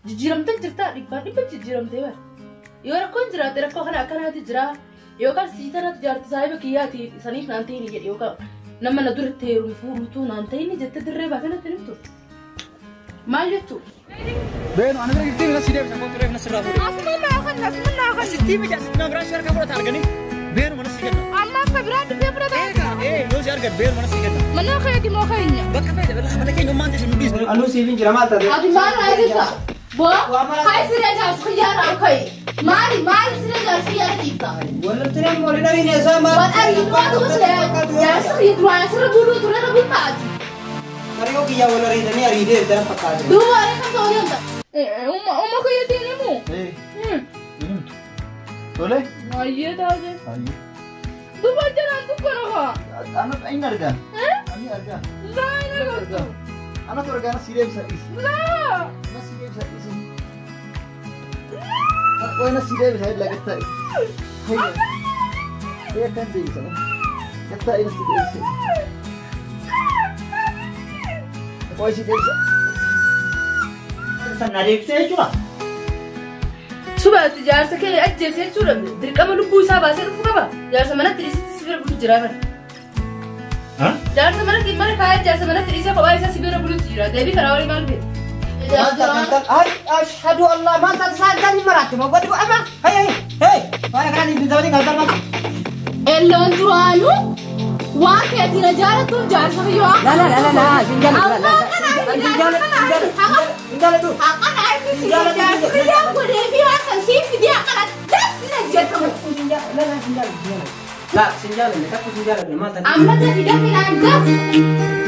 Jijjiiramtee jirtaa dhibbaa dhibba jijjiiramtee bara. Yoo rakkoon jiraate rakkoo kana akkanaati jira. Yookaan sii tanatu jaarti saahiba kiyyaati saniif naan ta'ini jedhe yookaan nama na dura itti heerume fuudhutu naan ta'ini jettee dirree baatee natti himtu. Maal jechuu? Beenu ana bira jirtii mina si deebisa kootu reef na sirraa fuudhe. Asuma naa kan asuma naa kan. Asittii miti asitti nama biraa si harkaa fudhata arganii. Beenu mana si kenna. Amma akka biraa dhufee fudhata. Eegaa ee yoo si argan beenu mana si kenna. Mana keeti moo keenya? Bakka feete mana keenya ummaan teessu nu dhiistu. Anuu siifin jira maal taate? Ati maal naa jirta? Boo kai siree jaarsi kiyyaara kai. Maali maali siree jaarsi kiyyaara dhiifta? Wallabtee amma waliin ariine isaa maal? Wal ariin duraa siree jaarsi kiyya duraan asirra buluu ture irra bultaati. Hariiroo kiyyaa wal ariitanii ariitee dara fakkaate. Duuba aree kan ta'uu deemta. Uma uma kiyyatiin himu. Ee himtu. Tole. Baay'ee taate. Baay'ee. Duuba jalaan dukkana kaa. Ana inni argaa. Ani argaa. Laa hin agartu. Anatu argaa na si deebisa dhiisi. Laa. Na si deebisa dhiisi. Qoy na si deebisa hidha gattaa. Hayya. Hayya kan deebisa. Gattaa na si deebisa. Qoy si deebisa. San na deebisee jechuudha. Subaatti jaarsa kee ajjeese jechuudha. Dirqama lubbuu isaa baasee dhufuu qaba. Jaarsa manatti dhiisitti si bira bulu jira bara. Jaarsa manatti mana kaayee jaarsa manatti dhiisee kophaa isaa si bira bulutti jira. Deebii karaa walii maal feete? Ay, ashhadu Allah maal taate isaan kan maraatti moo godhi godhama. Hey hey hey. Waan akkanaa hin taphate kan tarmaa. Elloon duraanuu waan keetiin jaalattuuf jaarsa kiyyoo. La la la la la sin jaalladhu la la sin jaalladhu sin jaalladhu. Akkana inni si jaarsa kiyyaan godhee fi waan san siif fidee akkana dabsina jettamu. La la sin jaalladhu. La sin jaalladhu takku sin jaalladhu maal taate. Amma tafi dafinaan daf.